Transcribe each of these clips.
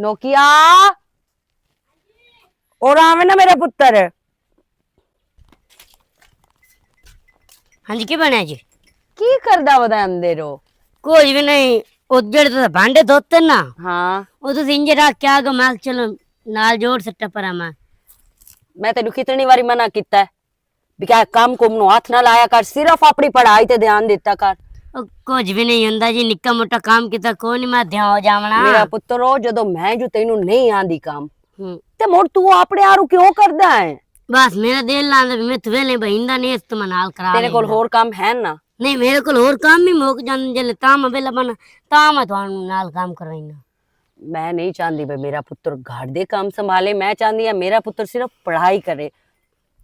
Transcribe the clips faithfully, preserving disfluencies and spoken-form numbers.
نوکیا، اور آوے نا میرا پتر۔ ہاں جی، کی بنیا جی؟ کی کردا ودا اندر ہو؟ کچھ بھی نہیں۔ او جڑے تو بانڈے دھوتے نا، ہاں۔ او تو انجے رکھ کے آ گئے، میں چلو نال جوڑ سٹا پر میں۔ میں تینوں کتنی واری منع کیتا ہے؟ بھی کیا کام کم نو ہاتھ نہ لایا کر، صرف اپنی پڑھائی تے دھیان دیتا کر۔ او کچھ بھی نہیں ہوندا جی، نکا موٹا کام کیتا کوئی نہیں، میں دھیان ہو جاونا۔ میرا پتر، او جدوں میں جو تینوں نہیں آندی کام، ہوں۔ تے مڑ تو اپنے آرو کیوں کردا ہے؟ بس میرا دل لاندا بھی میں تو ویلے بہیندا نہیں، اس تو میں نال کرا تیرے کول لینا۔ ہور کام ہے نا؟ نہیں، میرے کول ہور کام بھی مک جان، جلے تاں میں ویلا بنا، تاں میں تانوں نال کام کروینا۔ میں نہیں چاہندی بھی میرا پتر گھر دے کام سنبھالے، میں چاہندی ہاں میرا پتر صرف پڑھائی کرے۔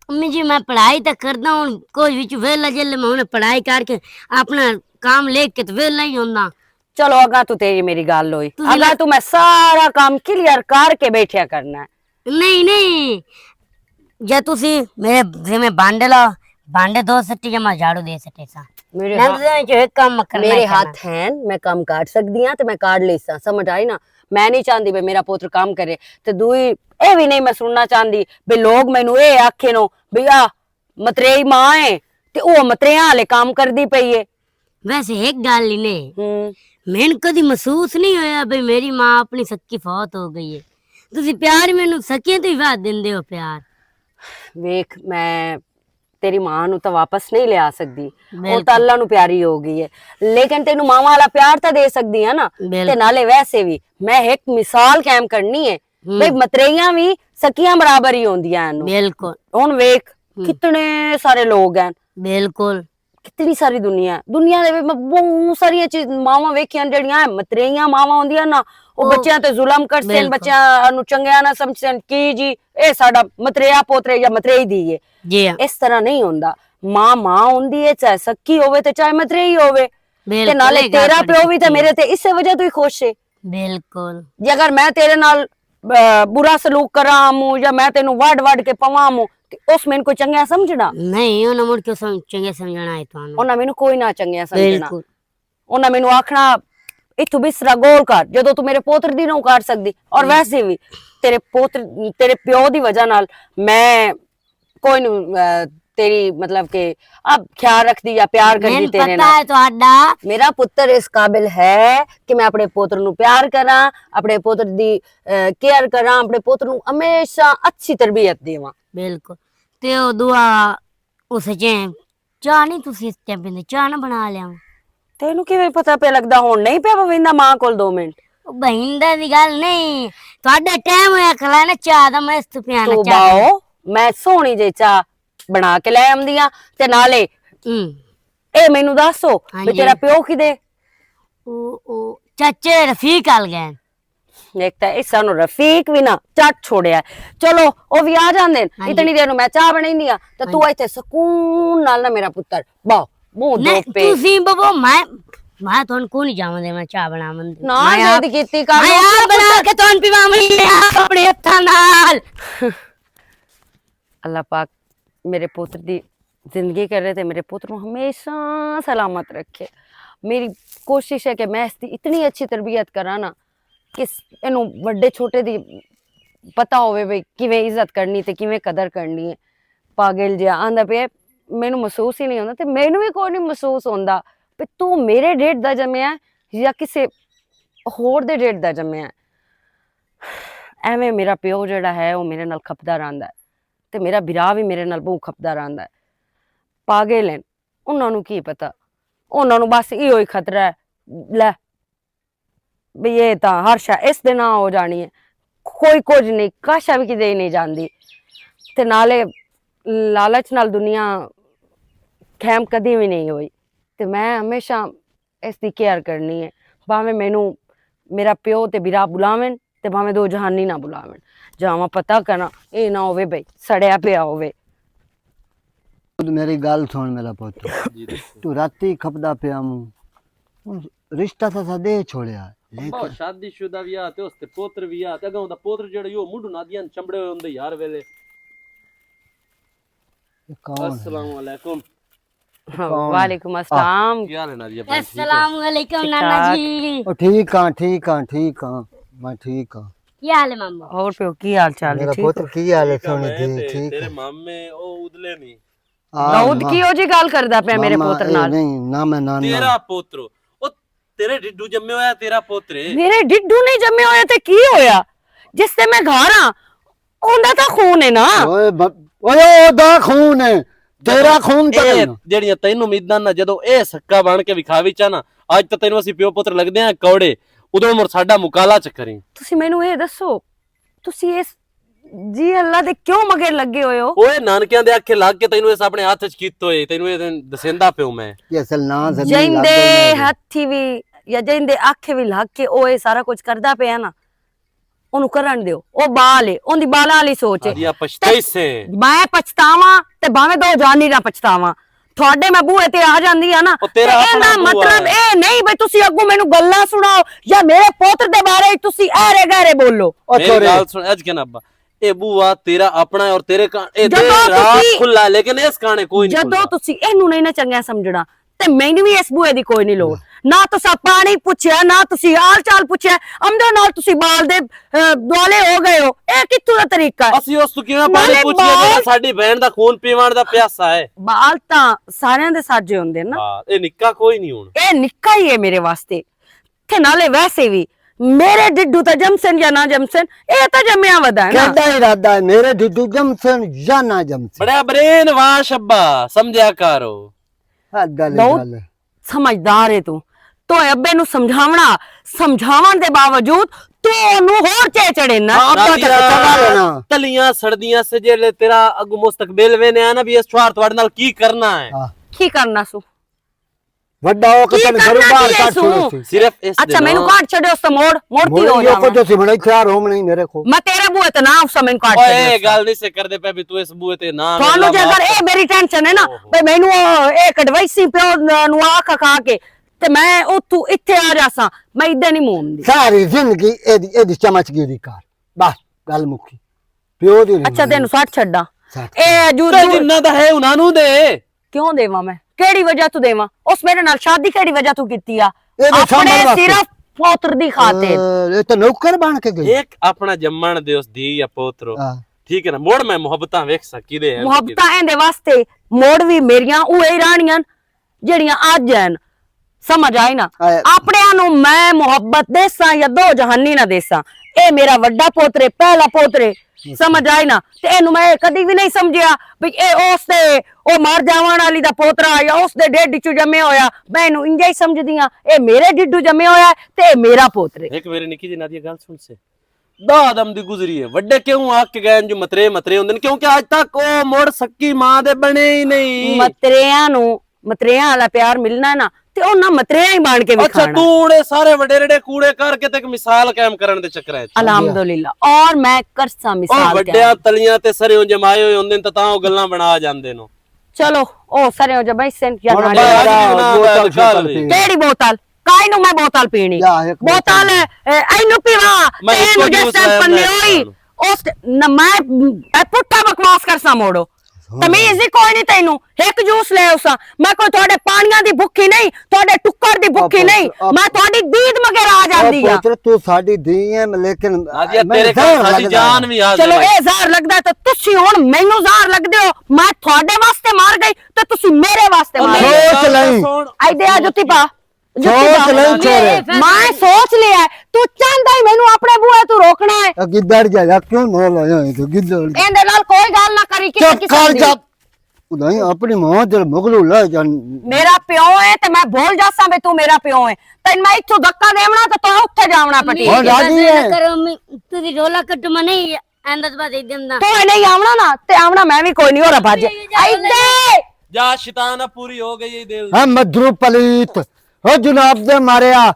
امی جی، میں پڑھائی تے کردا ہوں، کچھ وچ ویلا جلے میں ہن پڑھائی کر کے اپنا کام لے کے تے ویلا ہی ہوندا۔ چلو، اگاں تو تیری میری گل ہوئی، تسی اگاں نہ تو میں سارا کام کلیئر کر کے بیٹھیا کرنا ہے۔ نہیں، نہیں، جے تسی میرے ذمہ بانڈے لا، بانڈے دو سٹی جے میں جھاڑو دے سٹے سا۔ میرے میں ہاتھ، تساں وچ ایک کام کرنا میرے ہی کرنا۔ ہاتھ ہیں، میں کام کاٹ سکدی ہاں تے میں کاٹ لیساں، سمجھ آئی نا؟ میں نہیں چاہندی بھئی میرا پوتر کام کرے۔ تے دوئی، اے وی نہیں میں سننا چاہندی بھئی لوگ مینوں اے آکھے نو بھئی آ متریئی ماں ہے تے او متریاں والے کام کردی پئی ہے۔ ویسے ایک گل ہی نے، ہوں۔ مین کدی محسوس نہیں ہویا بھئی میری ماں اپنی سکی فوت ہو گئی ہے۔ تسی پیار مینوں سکیاں تو ہی ود دیندے ہو پیار۔ ویکھ، میں تیری ماں نوں تاں واپس نہیں لیا سکدی، او تاں بالکل۔ اللہ نوں پیاری ہو گئی ہے، لیکن تینوں ماواں والا پیار تاں دے سکدی ہے نا۔ تے بالکل۔ نالے ویسے وی میں ایک مثال قائم کرنی ہے، ہوں۔ بھئی متریاں وی سکیاں برابر ہی ہوندیاں ہن۔ بالکل۔ ہن ویکھ، ہوں۔ کتنے سارے لوگ ہیں۔ بالکل۔ کتنی ساری دنیا ہے۔ دنیا دے وچ میں بہت ساریاں چیز، ماواں ویکھیاں جڑیاں ہیں، متریاں ماواں ہوندیاں نا، او او بچیاں تے ظلم کرسن، بالکل۔ بچیاں نوں چنگیا نہ سمجھسن، کی جی، اے ساڈا متریا پوترے یا متریئی دی ہے۔ جی ہاں۔ اس طرح نہیں ہوندا۔ ماں ماں ہوندی ہے، چاہے سکی ہووے تے چاہے متریئی ہووے۔ تے بالکل، نالے اے گل تیرا تہاڈی پیو وی تے سچی ہے۔ میرے تے اسے وجہ تو ہی خوش ہے۔ بالکل۔ جے اگر میں تیرے نال، آ، برا سلوک کراں موں یا میں تینوں وڈ وڈ کے پواں موں، تے اس مین کوئی چنگیا سمجھنا؟ نہیں، انہاں مڑ کے سم-، چنگیا سمجھنا ہے تانوں۔ انہاں مینوں کوئی نہ چنگیا سمجھنا۔ بالکل۔ انہاں مینوں آکھنا، "اتھوں بسترا گول کر، جدوں تو میرے پوتر دی نہ کر سکدی۔" اور ویسے وی تیرے پوتر، تیرے پیو دی وجہ نال میں کوئی نو، آ، تیری مطلب کہ اب خیال رکھدی یا پیار کردی مین تیرے پتا نال۔ ہے تہاڈا۔ میرا پتر اس قابل ہے کہ میں اپنے پوتر نو پیار کراں، اپنے پوتر دی، آ، کیئر کراں، اپنے پوتر نو ہمیشہ اچھی تربیت دیواں۔ بالکل۔ تے او دعا اس چ چاہ نہیں تسی اس ٹائم پیندے، چاہ نہ بنا لیا۔ تینوں کیویں پتہ پیا لگدا ہن نہیں پیا بویندا ماں کول دو منٹ؟ او بہندے دی گل نہیں، تہاڈا ٹائم ہویا کھلا نا چاہ دا، میں اس تو پیانا تو چاہ۔ باؤ، میں سوہنی جے چاہ بنا کے لے آندی آں۔ تے نالے، ہوں۔ اے مینوں دسو، ہاں وی جی۔ تیرا پیو کدے؟ او، او، چاچے رفیق آل گئے۔ ایک تے اس سانو رفیق وی نہ چٹ چھوڑیا ہے۔ چلو، او وی آ جاندے نے۔ ہاں جی۔ اتنی دیر نوں میں چاہ بنائی نہیں آ، تے ہاں تو جی۔ ایتھے سکون نال نہ میرا پتر، باؤ، منہ دھو نہیں، پے۔ تسی بابو، میں، میں تہن کو نہیں جاون دے، میں چاہ بناون دے۔ نہ، میں آپ، ضد کیتی کر میں لو۔ آپ بنا کے تہن پیواونی، میں آپ اپنے ہتھاں نال۔ اللہ پاک میرے پتر دی زندگی کرے تے میرے پتر نوں ہمیشہ سلامت رکھے۔ میری کوشش ہے کہ میں اس دی اتنی اچھی تربیت کراں نا کہ اس، اینوں وڈے چھوٹے دی پتہ ہووے بھئی کیویں عزت کرنی تے کیویں قدر کرنی ہے۔ پاگل جیا آندا پیا، مینوں محسوس ہی نہیں ہوندا تے مینوں وی کوئی نہیں محسوس ہوندا کہ تو میرے ڈیڈ دا جمیا ہے یا کسے ہور دے ڈیڈ دا جمیا ہے۔ ایویں میرا پیو جڑا ہے، او میرے نال کھپدا رہندا ہے۔ تے میرا بھرا وی میرے نال بہوں کھپدا رہندا ہے۔ پاگل ہیں، انہاں نوں کی پتہ؟ انہاں نوں بس ایہو ہی خطرہ ہے، لے، بھئی اے تاں ہر شے اس دے ناں ہو جانی ہے۔ کوئی کچھ نہیں، کاشا وی کدے ہی نہیں جاندی۔ تے نالے لالچ نال دنیا قائم کدی وی نہیں ہوئی۔ تے میں ہمیشہ اس دی کیئر کرنی ہے۔ بھاویں مینوں میرا پیو تے بھرا بلاون تے بھاویں دو جہانی نہ بلاون۔ جاواں پتہ کراں، اے نہ ہووے بھئی سڑیا پیا ہووے۔ خود میری گل سن میرا پتر۔ جی دسو۔ تو راتی کھپدا پیا موں۔ رشتہ تاں سا دے چھوڑیا۔ ابا، لیکن شادی شدہ وی آ تے اس تے پوتر وی آ تے اگاں اوندا پوتر جیڑا او منڈو نادیاں چمبڑے ہوئے ہوندے یار ویلے۔ یہ کون ہے؟ السلام علیکم۔ ہاں، کون؟ وعلیکم السلام۔ کیا حال ہے نازیہ بھائی، ٹھیک ہے؟ السلام علیکم ٹھیک نانا ٹھاک۔ جی۔ او ٹھیک ہاں، ٹھیک ہاں، ٹھیک ہاں، میں ٹھیک ہاں۔ کیا حال ہے مامو؟ اور پیو، کی حال چال ہے؟ میرا ٹھیک پتر ہو؟ کی حال ہے؟ ٹھیک ہے، سونی میں جی، تے ٹھیک تیرے ہے۔ مامے او ادلے نہیں۔ آ، داؤد ما-، کی ہو جی گل کردا پیا میرے ماما، پوتر اے نال؟ نہیں، نہ میں نہ، نہ۔ تیرا پوتر، او تیرے ڈڈو جمے ہویا تیرا پوتر ہے۔ میرے ڈڈو نہیں جمے ہوئے تے کی ہویا؟ جس تے میں گھر ہاں، اوندا تاں خون ہے نا۔ اوئے ب-، اوئے اودا خون ہے، تیرا خون تاں اے نہیں۔ جڑیاں تینوں امیداں نہ جدوں اے سکا بن کے وکھاوی چا نا، اج تاں تینوں اسی پیو پتر لگدے ہیں کوڑے، ادوں مر ساڈا مکالا چکریں۔ تسی مینوں اے دسو، تسی اس جی اللہ دے کیوں مگر لگے ہوئے ہو؟ اوئے نانکیاں دے آکھے لگ کے تینوں اس اپنے ہاتھ وچ کیت ہوئے، تینوں اے دسیندا پیوں میں۔ یہ اصل ناں زمین لگ جیندے گئی ہے۔ ہتھی وی یا جیندے آکھے وی لگ کے او اے سارا کچھ کردا پیا نا، اونوں کرن دیو۔ او بال اے، اوندی بالاں والی سوچ اے۔ آدیا پچھتے تے سے۔ میں پچھتاواں تے بھاویں دو جانی نہ پچھتاواں۔ تھوڑے میں بوئے تے آ جاندی ہاں نا، او تیرا تے اپنا ایندا بوئے مطلب ہے۔ اے نہیں بھئی تسی اگوں مینوں گلاں سناؤ یا میرے پوتر دے بارے وچ تسی ایرے گہرے بولو۔ او میری چھوڑے۔ گل سن، اج کن ابا، اے بوا تیرا اپنا ہے اور تیرے کا، اے دے جدوں رات تسی، کھلا ہے، لیکن اس کانے کوئی نہیں جدوں کھلا۔ تسی اینوں نہیں نہ چنگا سمجھنا، تے مینوں وی اس بوئے دی کوئی نہیں لوڑ۔ نہ تسا پانی پوچھیا، نہ تسی حال چال پوچھیا، امدے نال تسی بال دے، اے، دوالے ہو گئے ہو۔ اے کتھوں دا طریقہ ہے؟ اسی اس تو کیویں پانی نالے پوچھیا جڑا بال ساڈی بہن دا خون پیوان دا پیاسا ہے؟ بال تاں ساریاں دے ساجے ہوندے نا۔ ہاں، اے نکا کوئی نہیں ہن۔ اے نکا ہی ہے میرے واسطے۔ تے نالے ویسے وی میرے ڈڈو تے جمسن یا نہ جمسن، اے تاں جمیا ودا ہے نا۔ کہدا ارادہ ہے میرے ڈڈو جمسن یا نہ جمسن۔ بڑا برین واش ابا، سمجھیا کرو۔ حد والی داؤد، گل ہے۔ سمجھدار ہے تو۔ تو اے ابے نو سمجھاونا، سمجھاون دے باوجود تو اونوں ہور چے چڑھے نا۔ ہاں، ابا تے دادیا، چنگا لینا۔ تلیاں سڑدیاں سے جیلے تیرا اگو مستقبل وینے آ نا بھی اس چھوار تواڈے نال کی کرنا ہے؟ ہاں۔ کی کرنا سو؟ وڈا ہو کے کی تینوں کرنا گھروں باہر کی ہے کڈ سو؟ چھوڑو سی۔ صرف اس اچھا، دے مینوں نال۔ کڈ چھڈو اس تو موڑ، موڑ کی مڑ ہو یہ جاواں؟ کچھ اسی بڑا ہتھیار ہو نہیں میرے کو۔ میں تیرے بوئے تے نہ اس مینوں کڈ اوئے، چھڈو اے اس۔ گل نہیں سے کردے پے بھی تو اس بوئے تے نہ تھانوں ملنا جے اگر معاف اے کر۔ میری ٹینشن ہے نا، اوہ۔ بھئی مینوں او، اے کڈوائی سی پیو نوں آ کھا کھا کے، تے میں اتھوں اتھے آ جاساں، میں ادے نہیں موم دی۔ ساری زندگی اے دی، اے دی چمچ گیری کر۔ بس، گل مکی۔ پیو دی نہیں اچھا، مانی۔ تینوں سٹ چھڈاں۔ سٹ۔ اے جو تے تو جنہ دا ہے انہاں نوں دے۔ کیوں دیواں میں؟ کیڑی وجہ تو دیواں؟ اس میرے نال شادی کیڑی وجہ تو کیتی آ؟ اے دے اپنے سامنے واسطے۔ صرف پوتر دی خاطر۔ اے، اے تے نوکر بن کے گئی۔ ایک اپنا جمن دے اس دی یا پوترو۔ ہاں۔ ٹھیک ہے نا؟ مڑ میں محبتاں ویکھ سکی دے ہیں۔ محبتاں ایندے واسطے مڑ وی میریاں اوہی رہنیاں جڑیاں اج ہیں۔ سمجھ آئی نا؟ آیا۔ اپنیاں نوں میں محبت دیساں یا دو جہانی نہ دیساں۔ اے میرا وڈا پوتر ہے، پہلا پوتر ہے۔ سمجھ آئی نا؟ تے اینوں میں کدی وی نہیں سمجھیا بھی اے اس دے، او مر جاون والی دا پوترا یا اس دے ڈیڈ چوں جمے ہویا۔ میں اینوں انجا ہی سمجھدی ہاں، اے میرے ڈیڈو جمے ہویا ہے تے اے میرا پوتر ہے۔ ایک میری نکی جی نادیہ گل سن سے۔ دا آدم دی گزری ہے۔ وڈے کیوں آ کے گئے جو مترے مترے ہوندے نے؟ کیونکہ اج تک او مڑ سکی ماں دے بنے ہی نہیں۔ متریاں نوں، متریاں والا پیار ملنا ہے نا، تے او نہ متریاں ہی بن کے اچھا، وکھانا۔ تو ہن اے سارے وڈیرے کوڑے کر کے تے ایک مثال قائم کرن دے چکر وچ۔ الحمدللہ، اور میں کرساں او مثال وڈیاں قائم۔ تلیاں تے سریوں جمائے ہوئے ہوندے نے، تے تاں او گلاں بنا جاندے نو۔ چلو، او سریوں جمائے سن یا ہن نہ بس جمائے۔ نہ بوتل بوتل شوتل پی۔ پی۔ کیڑی بوتل؟ کائے نوں میں بوتل پینی؟ یا، ایک بوتل بوتل۔ اے، اینوں پیوا، میں تے اینوں جس ٹائم پنے ہوئی، اس نہ میں، میں پٹھا بکواس کرساں موڑو۔ تمیز ہی کوئی نہیں تینوں۔ ایک جوس لے اساں۔ میں کوئی تھوڑے پانیاں دی بھکھی نہیں، تھوڑے ٹکر دی بھکھی نہیں۔ میں تھوڑی دید مگر آ جاندی ہاں۔ پتر، تو ساڈی دی ہے، لیکن نادیہ، میں تیرے زہر کول ساڈی لگدا جان ہے۔ وی آ جائے۔ چلو، اے زہر لگدا ہے تے تسی ہن مینوں زہر لگدے ہو، میں تھوڑے واسطے مر گئی تے تسی میرے واسطے مر گئے۔ سوچ لئی۔ آئی دے آ جتی پا۔ جتی سوچ پا۔ لئی چھوڑے۔ میں سوچ لیا ہے، تو چاہندا ہی مینوں اپنے بوئے تو روکنا ہے۔ اے گدڑ جا، کیوں نہ لایا ہے تو گدڑ؟ ایندے نال کوئی گل نہ کری، کسے چپ کسے کر دی۔ جا۔ نہیں، اپنی ماں دے مگلو لے جان۔ میرا پیو ہے تے میں بھول جاساں وے تو میرا پیو ہے۔ تین میں اتھوں دھکا دیونا تے تو اتھے جاونا پٹی۔ ہاں، راضی ہے۔ کرو، میں، تسی رولا کٹو، میں نہیں آندا، بس ادھر نہ۔ تو نہیں آونا نا، تے آونا میں بھی کوئی نہیں، ہو رہا بھاج۔ آئی دے۔ جا شیطان، اب پوری ہو گئی ہے دل۔ ہاں، مدرو پلیت۔ او جناب دے ماریا،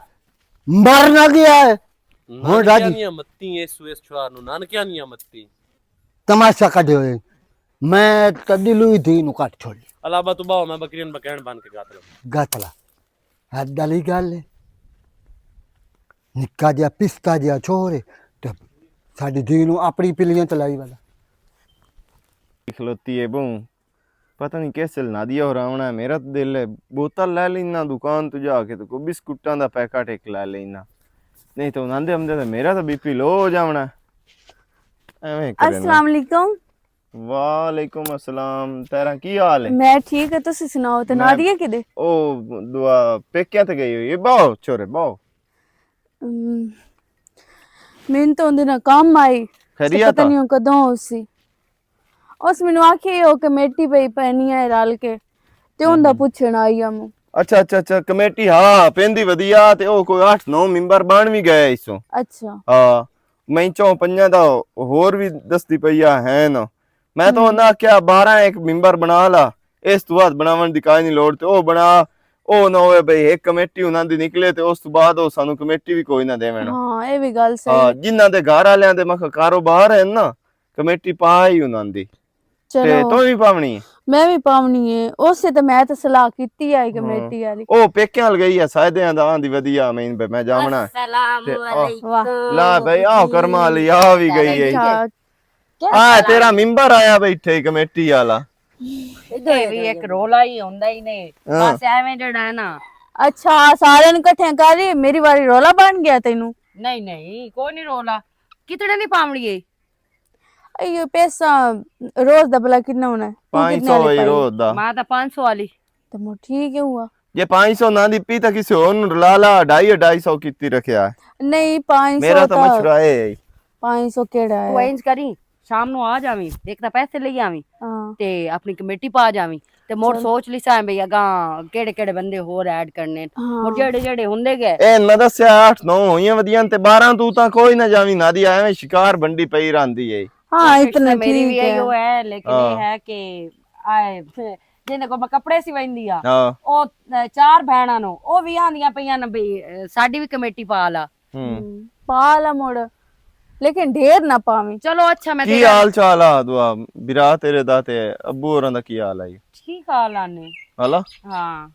مر نہ گیا ہے۔ ہن نانکیاں راضی۔ دیاں متی، اس، اس چھوار نو نانکیاں دیاں متی۔ تماشا کڈے ہوئے۔ میں تدی لوئی دھی نو کٹ چھوڑی۔ اللہ با تو باو، میں بکریاں بکین بن کے گاتلا۔ گاتلا۔ حد والی گل ہے۔ نکا جیا پستا جیا چھوڑ ہے۔ تے ساڈی دھی نو اپنی پلیاں چلائی والا۔ کھلوتی ہے بہوں۔ پتہ نہیں کس دل نادیہ ہور آونا ہے، میرا تے دل ہے بوتل لے لینا دکان تو جا کے، تے کوئی بسکٹاں دا پیکٹ ایک لے لینا۔ نہیں تے انہاں دے آمدے تے میرا تے بی پی لو ہو جاونا ہے۔ ایویں کرے نا۔ السلام علیکم۔ وعلیکم السلام، تیرا کی حال ہے؟ میں ٹھیک ہے، تسی سناؤ؟ تے میں نادیہ کدے؟ او، دعا پیکیاں تے گئی ہوئی ہے۔ باؤ چھوڑے، باؤ۔ ہم، میں تو اندے نال کم آئی۔ خیریت پتہ آ؟ نہیں کدوں اسی۔ اس مینوں آکھیا او کمیٹی پئی پینی ہے رل کے، تے اوندا ہم۔ پچھن آئی ہم۔ اچھا، اچھا، اچھا، کمیٹی، ہاں، پیندی ودیا، تے او کوئی اٹھ نو ممبر بن وی گئے اس سوں۔ اچھا۔ ہاں، میں چوں پنجاں دا ہور وی دستی پئی آ ہے نا۔ میں تو ہم۔ انہاں آکھیا بارہ ایک ممبر بنا لا، اس تو بعد بناون دی کائے نہیں لوڑ، تے او بنا، او نہ ہوئے بھئی ایک کمیٹی انہاں دی نکلے تے اس تو بعد او سانو کمیٹی وی کوئی نہ دیون۔ ہاں، اے وی گل صحیح ہاں، ہے۔ جنہاں دے گھر والیاں دے مکھ کاروبار ہے نا، کمیٹی پا ہی انہاں دی۔ تے چلو، تو وی پاونی ہے؟ میں وی پاونی ہے۔ اس سے تے میں تے صلاح کیتی ہے ہاں۔ کمیٹی والی۔ او پیکیاں لگئی ہے، سائدیاں دا آندی ودیا، میں بے میں جاونا۔ السلام تے آ، علیکم۔ واہ۔ لا بھائی، آ کرما والی آ وی گئی ہے۔ ٹھیک ٹھاک۔ آ تیرا ممبر آیا بیٹھے کمیٹی والا۔ ادھر اے وی ایک رولا ہی ہوندا ہی نہیں۔ ہاں۔ بس ایویں جڑا ہے نا۔ اچھا، سارے نوں اکٹھے کر رہی، میری واری رولا بن گیا تینوں۔ نہیں، نہیں، کوئی نہیں رولا۔ کتنے نہیں پاونی ہے؟ ایو پیسہ روز دا بھلا کتنا ہونا ہے؟ تو پانچ سو کتنے والے ہی پائے؟ روز دا۔ میں تا پانچ سو والی۔ تے مو ٹھیک ہے ہوا۔ جے پانچ سو نہ دی پی تا کسی ہور نوں رلا لا، ڈھائی، ڈھائی سو کیتی رکھیا ہے۔ نہیں، پانچ سو میرا تا تا مشورہ اے ہے۔ پانچ سو کیڑا ہے؟ تو انج کری، شام نوں آ جاویں، دیکھ تا پیسے لئی آویں، ہاں۔ تے اپنی کمیٹی پا جاویں، تے مور چل۔ سوچ لیساں بھئی اگاں کیڑے کیڑے بندے ہور ایڈ کرنے۔ ہاں۔ اور جڑے جڑے ہوندے گئے۔ اے میں دسیا اٹھ نو ہوئیاں ودیاں تے بارہ تو تاں کوئی نہ جاویں، نہ دی ایویں شکار بنڈی پئی راندی ہے۔ ہاں، کوشش اتنا تے میری ٹھیک وی ہے۔ ایہو ہے، لیکن ہاں۔ اے ہے کہ آئے، جیندے کول میں کپڑے سویندی آ، ہاں۔ او، اے، چار بہناں نوں، او وی آندیاں پئیاں نے بھئی، اے، ساڈی وی کمیٹی پا لا۔ ہوں۔ ہوں، پا لا مڑ، لیکن ڈھیر نہ پاویں۔ چلو اچھا، میں کی تیرا حال چال آ دعا، برا تیرے دا تے ابو ہوراں دا کی حال آئی؟ ٹھیک حال آنے۔ ہالا؟ ہاں۔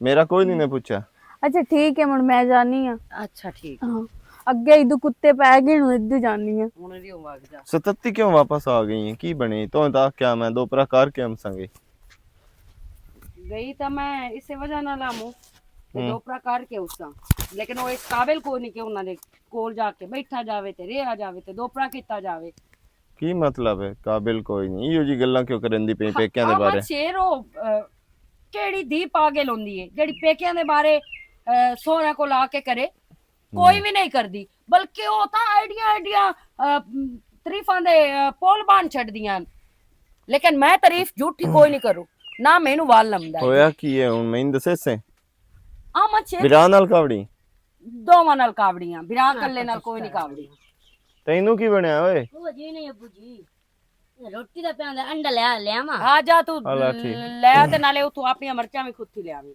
میرا کوئی نہیں نے پوچھا۔ اچھا، ٹھیک ہے، ہن میں جانی ہاں۔ اچھا، ٹھیک۔ ہاں۔ اگے ادو کتے پے گئے، ہن ادو جانی ہاں۔ ہن ادی ہوا کے جا۔ ستتی کیوں واپس آ گئی ہیں؟ کی بنے؟ تو تا کیا میں دو پرا کر کے ہم سنگے؟ گئی تا میں اسے وجہ نال آموں کہ ہوں۔ دو پرا کر کے اساں۔ لیکن وہ اس قابل کوئی نہیں کہ انہاں دے کول جا کے بیٹھا جاوے تے رہیا جاوے تے دو پرا کیتا جاوے۔ کی مطلب ہے؟ قابل کوئی نہیں۔ ایہو جی گلاں کیوں کرن دی پئی پیکیاں دے بارے؟ شیر، او، اے، کیڑی دھی پاگل ہوندی ہے جیڑی پیکیاں دے بارے، اے، سوہرے کول آ کے کرے؟ کوئی ہم۔ وی نہیں کردی، بلکہ او تاں ایڈیاں ایڈیاں، اے، تعریفاں دے، اے، پول بان چھڈدیاں ہن۔ لیکن میں تعریف جھوٹی کوئی نہیں کروں، نہ مینوں وال لمدا ہے۔ ہویا کی ہے ہن؟ میں دسے سے؟ آ مچھے۔ برا نال کاوڑی؟ دوواں نال کاوڑیاں، برا کلے نال کوئی نہیں کاوڑی۔ تینوں کی بنیا اوئے؟ او جی نہیں ابو جی، روٹی دا پیاں دا انڈا لیا، لیا ماں۔ آ جا تو، ہالا ٹھیک۔ لیا تے نالے اتھوں اپنیاں مرچاں وی کھتی لیا وی۔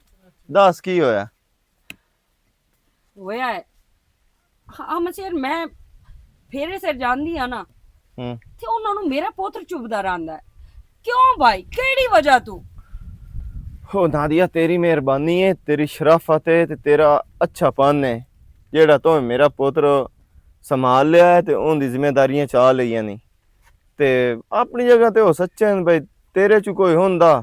دس کی ہویا؟ ہویا ہے۔ ہاں، مچھے میں پھیرے سر جاندی ہاں نا، ہوں۔ تے انہاں نوں میرا پوتر چبدا رہندا ہے۔ کیوں بھائی؟ کیڑی وجہ تو؟ ہو نادیہ، تیری مہربانی ہے، تیری شرافت ہے تے تیرا اچھا پن ہے، جیڑا تو میرا پوتر سنبھال لیا ہے تے اون دی ذمہ داریاں چا لئیاں نی۔ تے اپنی جگہ تے او سچے ہن بھائی، تیرے چ کوئی ہوندا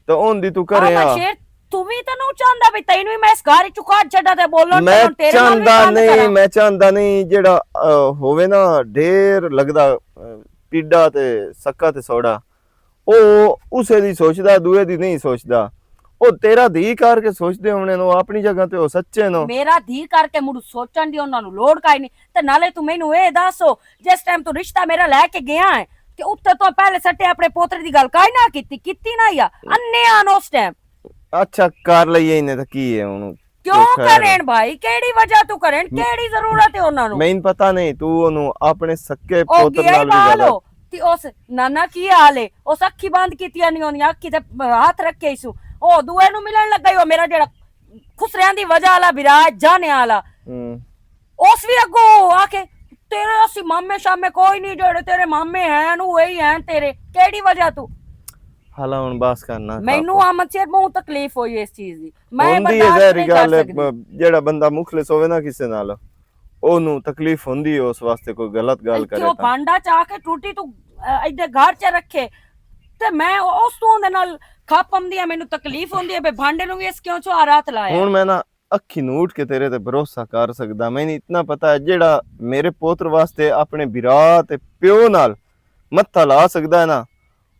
تے اون دی تو کرے آ۔ شیر، تو وی تے نو چاہندا بھائی تینوں وی میں اس گھر چ کڈ چھڈا تے بولن میں چلن تیرے نال وی چاہندا بند نہیں، کراں۔ میں چاہندا نہیں جیڑا، آ، ہووے نا ڈھیر لگدا، آ، پیڈا تے سکا تے سوڑا، او اسے دی سوچدا، دوئے دی نہیں سوچدا۔ او تیرا دھی کر کے سوچدے ہونے نو، اپنی جگہ تے او سچے نو۔ میرا دھی کر کے مڑ سوچن دی انہاں نو لوڑ کائی نہیں۔ تے نالے تو مینوں اے دس، جس ٹائم تو رشتہ میرا لے کے گیا ہے، تے اتھے تو پہلے سٹے اپنے پوتر دی گل کائی نہ کیتی، کیتی نہ یا؟ انے آن اس ٹائم۔ اچھا، کر لئیے انہیں تے کی ہے ہن؟ کیوں کرین بھائی؟ کیڑی وجہ تو کرین؟ کیڑی ضرورت ہے انہاں نوں؟ مینوں پتہ نہیں، تو انہوں اپنے سکے پوتر نال وی گل۔ تے اس نانا کی حال ہے؟ اس اکھی بند کیتیاں نہیں ہوندیاں، اکھی تے ہاتھ رکھے سو۔ او دوئے نوں ملن لگا ہی، او میرا جڑا خسریاں دی وجہ والا بھرا ہے، جانے والا۔ ہوں۔ اس وی اگوں آ کے، تیرے اسی مامے شامے کوئی نہیں، جڑے تیرے مامے ہیں، وہی ہیں تیرے۔ کیڑی وجہ تو؟ حالا ہن بس کرنا مینوں کافی۔ احمد شیر بہت تکلیف ہوئی اس چیز دی۔ میں ہوندی ہے، برداشت ظاہری نہیں کر گل ہے، سکدی۔ جیڑا بندہ مخلص ہوے نا کسے نال، اونوں تکلیف ہوندی ہے، اس واسطے کوئی غلط گل کرے کیوں تاں۔ بانڈا چا کے ٹوٹی تو، اے، ایدے گھر چ رکھے، تے میں اس تو دے نال کھپ آمدی ہے، مینوں تکلیف ہوندی ہے، بے بانڈے نوں وی اس کیوں چو آرات لایا؟ ہن میں نا اکھی نوٹ کے تیرے تے بھروسہ کر سکدا۔ مینوں اتنا پتا ہے، جیڑا میرے پوتر واسطے اپنے برا تے پیو نال متھا لا سکدا ہے نا،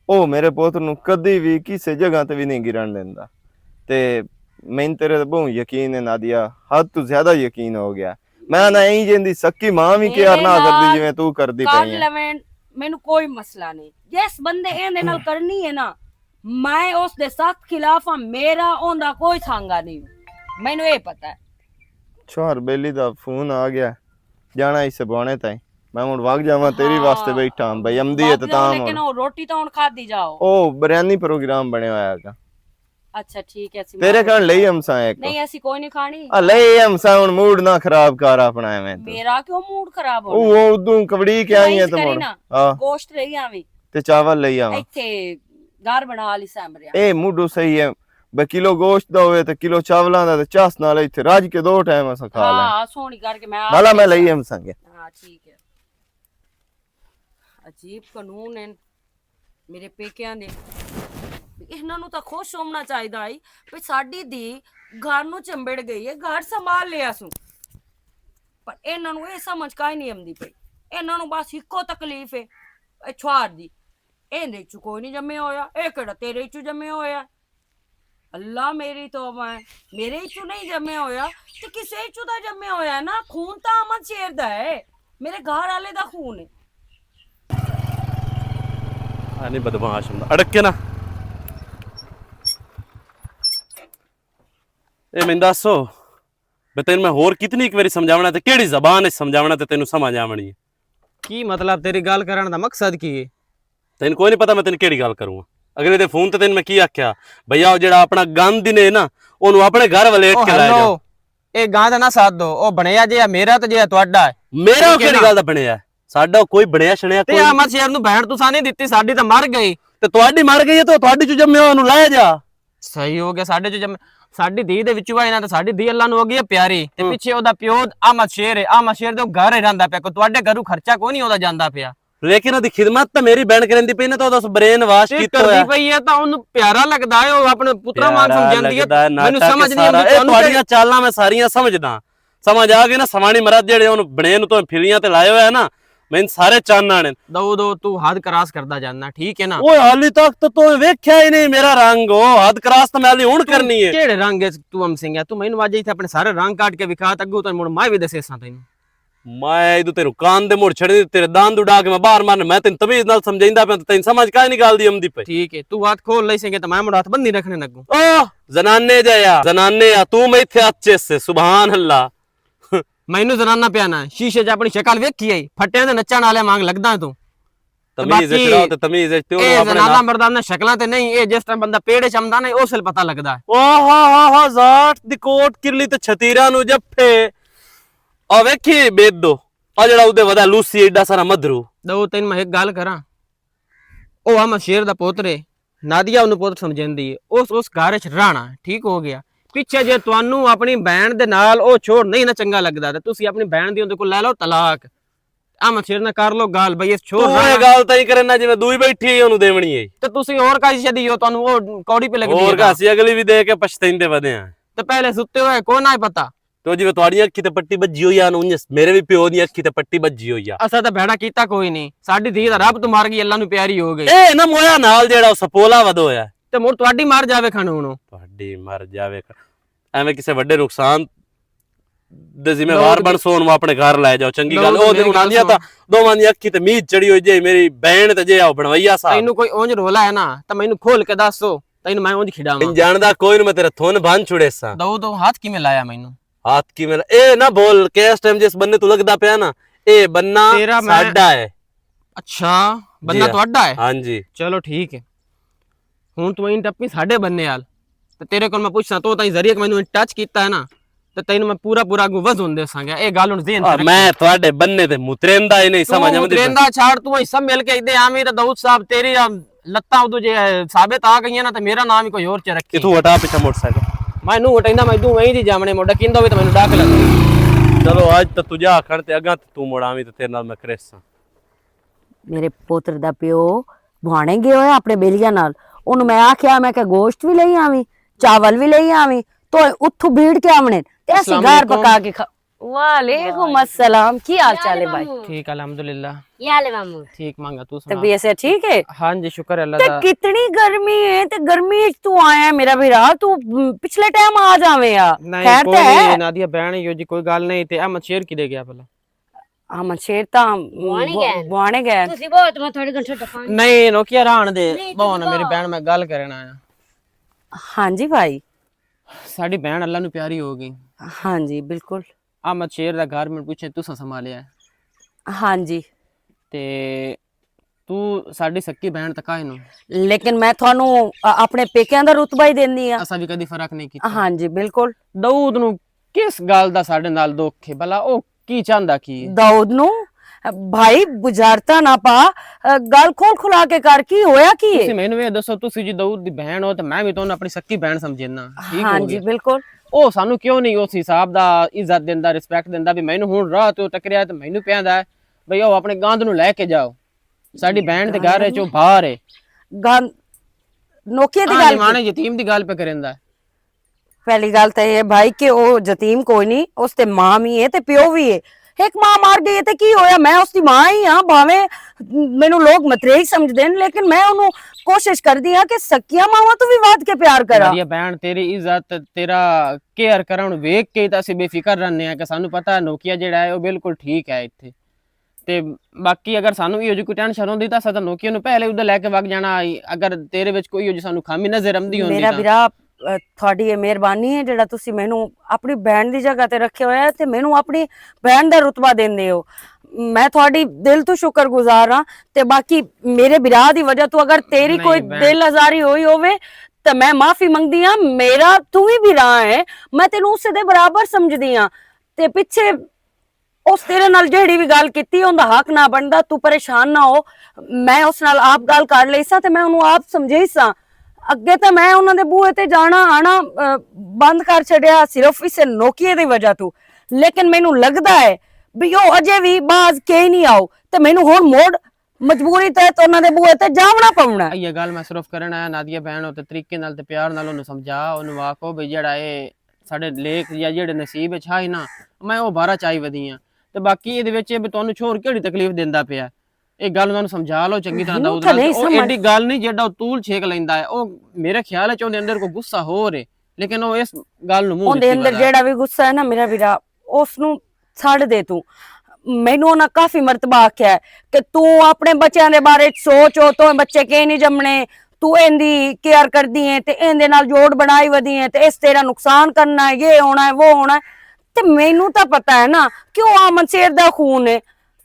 او میرے پوتر نوں کدی وی کسے جگہ تے وی نہیں گرن دیندا۔ تے مینوں تیرے تے بہوں یقین ہے نادیا، حد تو زیادہ یقین ہو گیا۔ میں نہ اینج ایندی سکی ماں وی کیئر نہ کردی جویں تو کردی پئی ہے۔ مینوں کوئی مسئلہ نہیں، جس بندے ایندے نال کرنی ہے نا، میں اس دے سخت خلاف ہاں، میرا اوندا کوئی سانگا نہیں۔ مینوں اے پتہ ہے۔ چھوہر بیلی دا فون آ گیا، جانا اسے بوانے تائیں۔ میں ہن وگ جاواں، تیری واسطے بیٹھا ہاں بھائی، امدی ہے تے تاں ہن۔ لیکن او روٹی تاں ہن کھادی جاؤ۔ او بریانی پروگرام بنے ہویا ہے۔ اچھا ٹھیک ہے، اسی تیرے کھان لئی ہم سا ایک۔ نہیں، اسی کوئی نہیں کھانی۔ آ لئی ہم سا، ہن موڈ نہ خراب کر اپنا ایویں تو۔ میرا کیوں موڈ خراب ہونا؟ او ادوں کبڑی کے آئی ہے تو مڑ۔ ہاں۔ گوشت لئی آویں۔ تے چاول لئی آواں۔ ایتھے گھر بنا لی سامریا۔ اے موڈو صحیح ہے۔ بے کلو گوشت دا ہوئے تے کلو چاولاں دا تے چاس نال ایتھے راج کے دو ٹائم اساں کھا لیں۔ ہاں، سونی کر کے میں آپ بھلا میں لئی ہم سنگے۔ ہاں، ٹھیک ہے۔ عجیب قانون ہیں میرے پیکیاں دے۔ انہاں نوں تاں خوش ہونا چاہیدا ہے کہ ساڈی دھی گھر نوں چمبڑ گئی ہے، گھر سنبھال لیا سوں۔ پر انہاں نوں اے سمجھ کائے نہیں آمدی پئی۔ انہاں نوں بس اکو تکلیف ہے، اے چھوار دی۔ ایندے چوں کوئی نہیں جمیا ہویا، اے کیڑا تیرے چوں جمیا ہویا؟ اللہ میری توبہ ہے، میرے چوں نہیں جمیا ہویا تے کسے چوں دا جمیا ہویا ہے نا؟ خون تاں امن شیر دا ہے، میرے گھر والے دا خون ہے۔ آ نہیں بدمعاش ہوندا، اڑک کے نا۔ اے میں دسو، بے تینوں میں ہور کتنی ایک واری سمجھاونا تے کیڑی زبان وچ سمجھاونا تے تینوں سمجھ آونی ہے؟ کی مطلب، تیری گل کرن دا مقصد کی ہے؟ تینوں کوئی نہیں پتا میں تینوں کیڑی گل کروں۔ اگلے دے فون تے تینوں میں کی آکھیا؟ بھیا، او جڑا اپنا گند نے نا، اونوں اپنے گھر والے اٹھ او کے لے جاؤ۔ ہیلو، اے گند نہ ساتھ دو، او بنیا جے میرا تے جے تہاڈا ہے۔ میرا ٹھیک ہے کیڑی نا؟ گل دا بنیا؟ ساڈا کوئی بنیا شنیا تے کوئی احمد شیر نوں بہن تساں نہیں دتی، ساڈی تے مر گئی۔ تے تہاڈی مر گئی ہے تے تہاڈی چوں جمیا اونوں لے جا۔ صحیح ہو گیا، ساڈے چوں جم-، ساڈی دھی دے وچوں آئی نا تے ساڈی دھی اللہ نوں ہو گئی ہے پیاری۔ تے ہوں۔ پچھے او دا پیو احمد شیر ہے، احمد شیر دے گھر ہی رہندا پیا، کوئی تہاڈے گھروں خرچہ کوئی نہیں اوندا جاندا پیا۔ لیکن اودی خدمت تے میری بہن کریندی پئی نا، تے اودے اس برین واش تے کیتا کردی ہویا۔ پئی ہے، تے اونوں پیارا لگدا ہے، او اپنے پترا وانگ پیارا سمجھندی ہے۔ لگدا ہے، نہ مینوں کہ سمجھ نہیں سارا۔ آندی، اے تہانوں تہاڈیاں چالاں میں ساریاں سمجھدا۔ سمجھ آ گئی نا، سوانی مراد جڑے اونوں بنے نوں تو پھلیاں تے لائے ہوئے ہے نا، میں ان سارے چان آنے۔ دو دو، تو حد کراس کردا جاننا، ٹھیک ہے نا؟ اوئے، حالی تک تو تو ویکھیا ہی نہیں میرا رنگ، او حد کراس تو میں حالی ہن تو کرنی ہے۔ کیڑے رنگ ہے تو ہم سنگیا؟ تو مینوں واجہ ایتھے اپنے سارے رنگ کاٹ کے وکھا، تے اگوں تو مڑ میں وی دسے ساں تینوں۔ میں ادو تیرے کان دے مڑ چھڑے، تیرے دان دو ڈا کے میں باہر مارنے، میں تینوں تمیز نال سمجھائیندا پیا، تے تینوں سمجھ کائے نہیں گل دی امدی پئی۔ ٹھیک ہے، تو ہاتھ کھول لئی سنگے تے میں مڑ ہاتھ بندی رکھنے لگوں۔ او زنانے جا یا، زنانے آ، تو میں ایتھے اچھے سے، سبحان اللہ۔ مینوں زنانا پیا نا، شیشے 'چ اپنی شکل ویکھی آئی، پھٹیاں دے نچن والے مانگ لگدا ہے تو۔ تے تمیز باقی اچ رہو تے تمیز اچ تے اونوں اے اپنے زنانا نال مردانہ شکلاں تے نہیں، اے جس ٹائم بندہ پیڑ اچ آمدا نا، اس ویل پتہ لگدا ہے۔ واہ ہا ہا ہا، زاٹ دی کوٹ کرلی تے چھتیراں نوں جپھے۔ آ ویکھی بید دو، آ جڑا اودے ودا لوسی ایڈا سارا مدرو۔ دو تین میں ایک گل کراں، او احمد شیر دا پوتر ہے، نادیہ اونوں پوتر سمجھندی ہے، اس، اس گھر اچ رہنا ٹھیک ہو گیا۔ پچھے جے تانوں اپنی بہن دے نال او چھوڑ نہیں نہ چنگا لگدا، تے تسی اپنی بہن دی اودے کول لے لو طلاق۔ احمد شیر نہ کر لو گل، بھئی اس چھوڑ تو اے رہنا۔ گل تاں ہی کرنا جویں دوئی بیٹھی ہے، اونوں دیونی ہے۔ تے تسی اور کا شدی ہو، تانوں او کوڑی پہ لگدی ہے اور کا سی اگلی بھی دے کے پچھتیندے ودے ہیں۔ تے پہلے ستے ہوئے کو نہ پتہ۔ تو جی میں تہاڈی اکھی تے پٹی بجی ہوئی آ، انج میرے بھی پیو دی اکھی تے پٹی بجی ہوئی آ۔ اساں تے بھڑا کیتا کوئی نہیں، ساڈی دھی دا رب تو مر گئی، اللہ نو پیاری ہو گئی۔ اے نہ مویا نال جیڑا او سپولا ودو ہویا۔ تے مڑ تہاڈی مر جاوے کھن ہن۔ تہاڈی مر جاوے کھن۔ ایویں کسے وڈے نقصان دے ذمہ وار بن سو، اونوں اپنے گھر لے جاؤ، چنگی گل۔ او تے انہاں دی تاں دوواں دی اکھی تے مید چڑھی ہوئی جے، میری بہن تے جے او بنویا صاحب۔ تینوں کوئی اونج رولا ہے نا، تے مینوں کھول کے دس سو، تینوں میں اونج کھڈاواں۔ ان جاندا کوئی نوں، میں تیرا تھن بن چھڑے ساں۔ دو دو ہاتھ کیویں لایا مینوں؟ ہاتھ کیویں لا-، اے نہ بول کہ اس ٹائم جس بننے تو لگدا پیا نا، اے بننا تیرا میں ساڈا ہے۔ اچھا، بننا جی ہاں۔ تہاڈا ہے؟ ہاں جی۔ چلو ٹھیک ہے۔ ہن تو این ٹپی ساڈے بننے آل۔ تے تیرے کول میں پوچھنا، تو تائیں ذریعے مینوں ٹچ کیتا ہے نا، تے تینوں میں پورا پورا اگوں وزن دے سانگا۔ اے گل ہن ذہن آ، چ رکھ۔ میں تہاڈے بننے تے متریندا ہی نہیں، تو سمجھ آوندی پئی؟ متریندا چھاڑ، تو ہی سب مل کے ایدے آویں تے داؤد صاحب تیری آ، لتاں ادو جے ثابت آ گئیاں نا، تے میرا نام ہی کوئی اور چ رکھی۔ اتھوں ہٹا پچھا موٹر سائیکل۔ میں نوں ہٹیندا، میں دوں وہیں دی جامنے مڈا کیندا ہوے تے مینوں ڈاک لگ۔ چلو، اج تے تجا آکھن تے اگاں تے تو مڑ آویں تے تیرے نال میں کریساں۔ میرے پوتر دا پیو بھانے گیا ہویا اپنے بیلیاں نال۔ اونوں میں آکھیا، میں کہ گوشت وی لئی آویں، چاول وی لئی آویں۔ اتھوں بیڑ کے آونے تے اسی السلام گھر علیکم۔ پکا کے کھا۔ وعلیکم السلام، کی حال چال ہے بھائی؟ ٹھیک، الحمدللہ۔ یہ حال ہے مامو؟ ٹھیک مانگا، تو سنا؟ طبیعت سے ٹھیک ہے؟ ہاں جی، شکر اللہ تے دا۔ کتنی گرمی ہے، تے گرمی وچ تو آیا ہے میرا بھرا، تو پچھلے ٹائم آ جاویں آ۔ نہیں، خیر تے کوئی ہے؟ نہیں، نادیہ بہن، یو جی کوئی گل نہیں، تے احمد شیر کی دے گیا بھلا؟ احمد شیر تاں بوانے گئے۔ بوانے گئے۔ تسی بہت، میں تھوڑی گھنٹے ٹپاں۔ نہیں، نوکیا رہن دے، نہیں، بہو تسی نا میری بہو۔ بہن، میں گل کرنا آیا۔ ہاں جی بھائی۔ ساڈی بہن اللہ نو پیاری ہو گئی۔ ہاں جی، بالکل۔ احمد شیر دا گھر میں پوچھے، تساں سنبھالیا ہے؟ ہاں جی۔ تے تو ساڈی سکی بہن تکا ہے نو۔ لیکن میں تھانوں، ا-، اپنے پیکیاں دا رتبہ ہی دیندی ہاں۔ اساں بھی کدی فرق نہیں کیتا۔ ہاں جی، بالکل۔ داؤد نو کس گل دا ساڈے نال دکھ ہے؟ بھلا او کی چاہندا کی ہے؟ داؤد نو، بھائی، بجارتا نہ پا، ا، گل کھول کھلا کے کر، کی ہویا کی ہے؟ تسی مینوں اے دسو، تسی جی داؤد دی بہن ہو تے میں بھی تانوں اپنی سکی بہن سمجھنا۔ ٹھیک ہاں ہو جی، گیا۔ بالکل۔ او سانو کیوں نہیں اس حساب دا عزت دیندا، ریسپیکٹ دیندا؟ بھی مینوں ہن راہ تو ٹکریا تے مینوں پیندا ہے، بھئی او اپنے گند نو لے کے جاؤ۔ ساڈی بہن تے گھر ہے، چو باہر ہے۔ گند، نوکیے دی ہاں، گل نمانے یتیم دی گل پہ کریندا ہے۔ پہلی گل تے یہ بھائی کہ او یتیم کوئی نہیں، اس تے ماں بھی ہے تے پیو بھی ہے۔ ایک ماں مر گئی ہے تے کی ہویا؟ میں اس دی ماں ہی ہاں، بھاویں مینوں لوگ متریئی سمجھدے نے، لیکن میں انہوں کوشش کردی ہاں کہ سکیاں ماواں تو بھی ودھ کے پیار کراں۔ نادیہ بہن، تیری عزت، تیرا کیئر کرن ویکھ کے تے اسی بے فکر رہنے ہاں کہ سانوں پتہ ہے نوکیا جیڑا ہے، او بالکل ٹھیک ہے اتھے۔ تے باقی اگر سانوں ایہو جی کوئی ٹینشن ہوندی تاں اساں تاں نوکیے نوں پہلے ادھر لے کے وگ جانا ہئی۔ اگر تیرے وچ کوئی ایہو جی سانوں خامی نظر آمدی ہوندی میرا تاں۔ بھرا، ا، تہاڈی یہ مہربانی ہے جڑا تسی مینوں اپنی بہن دی جگہ تے رکھے ہویا ہے تے مینوں اپنی بہن دا رتبہ دیندے ہو۔ میں تہاڈی دل تو شکر گزار ہاں۔ تے باقی میرے بھرا دی وجہ تو اگر تیری نہیں کوئی بہن۔ دل آزاری ہوئی ہووے تے میں معافی منگدی ہاں۔ میرا تو ہی بھرا ہے، میں تینوں اسے دے برابر سمجھدی ہاں۔ تے پچھے اس تیرے نال جہڑی وی گل کیتی اوندا حق نہ بندا، تو پریشان نہ ہو۔ میں اس نال آپ گل کر لئی ساں تے میں اونوں آپ سمجھائی ساں۔ اگے تے میں انہاں دے بوئے تے جانا آنا، آ، بند کر چھڈیا صرف اس نوکیے دی وجہ تو۔ لیکن مینوں لگدا ہے بھی او اجے وی باز کہیں نہیں آؤ تے مینوں ہن موڑ مجبوری تحت انہاں دے بوئے تے جاونا پونا ہے۔ یہ گل میں صرف کرن آیا، نادیہ بہن ہو تے طریقے نال تے پیار نال اونوں سمجھا، اونوں آکھو بھی جڑا اے ساڈے لیکھ یا جیہڑے نصیب وچ ہا ہی نا، میں او بارہ چائی ودی ہاں۔ تے باقی ایہدے وچ اے بھی تانوں چھوڑ کیہڑی تکلیف دیندا پیا؟ اے گل انہاں نوں سمجھا لو چنگی طرح، داؤد نال۔ تے او ایڈی گل نہیں جیہڑا او طول چھیک لیندا ہے۔ او میرے خیال وچ اوندے اندر کوئی غصہ ہور ہے، لیکن او اس گل نوں منہ اوندے اندر جیہڑا وی غصہ ہے نا میرا ویرا، اس نوں چھڈ دے تو۔ مینوں انہاں کافی مرتبہ آکھیا ہے کہ تو اپنے بچیاں دے بارے سوچ، او تو بچے کہیں نہیں جمنے، تو ایندی کیئر کردی ہیں تے ایندے نال جوڑ بنائی ودی ہیں تے اس تیرا نقصان کرنا ہے، یہ ہونا ہے، وہ ہونا ہے۔ تے مینوں تاں پتہ ہے نا کہ او آمن شیر دا خون ہے۔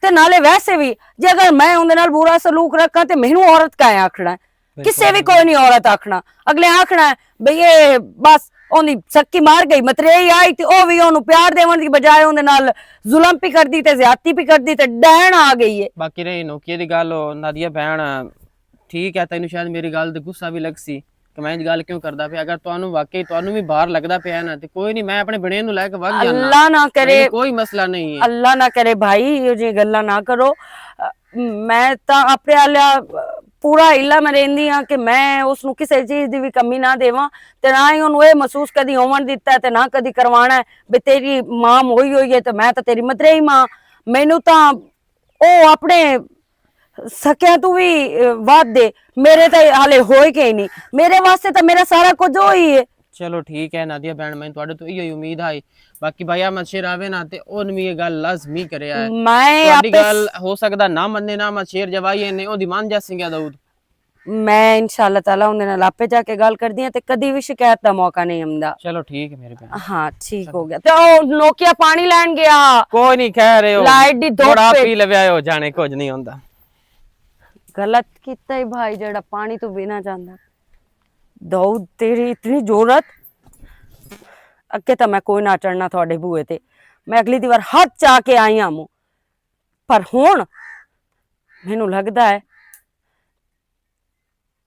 تے نالے ویسے وی جے اگر میں اوندے نال برا سلوک رکھاں تے مینوں عورت کائیں آکھنا ہے؟ کسے وی کوئی نہیں عورت آکھنا۔ اگلے آکھنا ہے بھئی اے بس اوندی سکی مار گئی، متریئی آئی تے او وی اونوں پیار دیون دی بجائے اوندے نال ظلم پی کردی تے زیادتی پی کردی تے ڈہن آ گئی ہے۔ باقی رہی نوکیے دی گل، او نادیہ بہن ٹھیک ہے، تینوں شاید میری گل تے غصہ وی لگ سی کہ میں اج گل کیوں کردا پیا۔ اگر تانوں واقعی تانوں وی باہر لگدا پیا ہے نا، تے کوئی نہیں، میں اپنے بنین نوں لے کے وگ جانا۔ اللہ نہ کرے، کوئی مسئلہ نہیں ہے۔ اللہ نہ کرے بھائی، یہ جی گلاں نہ کرو۔ میں تاں اپنے آلیا پورا علم رہندی ہاں کہ میں اس نوں کسے چیز دی وی کمی نہ دیواں، تے نہ ہی اونوں اے محسوس کدی ہون دتا ہے تے نہ کدی کروانا ہے۔ بے تیری ماں موئی ہوئی ہے تے میں تاں تیری متریئی ماں۔ مینوں تاں او اپنے سکیاں توں وی ودھ دے۔ میرے تاں حالے ہوئے کہیں نہیں، میرے واسطے تاں میرا سارا کچھ ہوئی ہے۔ چلو ٹھیک ہے نادیہ بہن، میں تہاڈے توں ایہو ہی امید ہائی۔ باقی بھائی احمد شیر آوے نا تے اون وی یہ گل لازمی کریا ہے۔ میں تہاڈی آپس گل ہو سکدا نہ منے، نہ احمد شیر جوائی ہے نے اودی مان جاسیں گیا داؤد۔ میں انشاءاللہ تعالیٰ اوندے نال آپے جا کے گل کردی ہاں تے کدی وی شکایت دا موقع نہیں ہمدا۔ چلو ٹھیک ہے میرے بہن۔ ہاں ٹھیک ہو گیا۔ تے او نوکیا پانی لین گیا۔ کوئی نہیں، کہہ رہے ہو لائٹ دی دھوپ بڑا پہ۔ پی لویا ہو جانے، کچھ نہیں ہوندا۔ غلط کیتا ہی بھائی، جڑا پانی تو بنا جاندا۔ داؤد، تیری اتنی جرأت، اگے تاں میں کوئی نہ چڑھنا تہاڈے بوئے تے۔ میں اگلی دیوار ہاتھ چا کے آئی ہاں مو، پر ہن مینوں لگدا ہے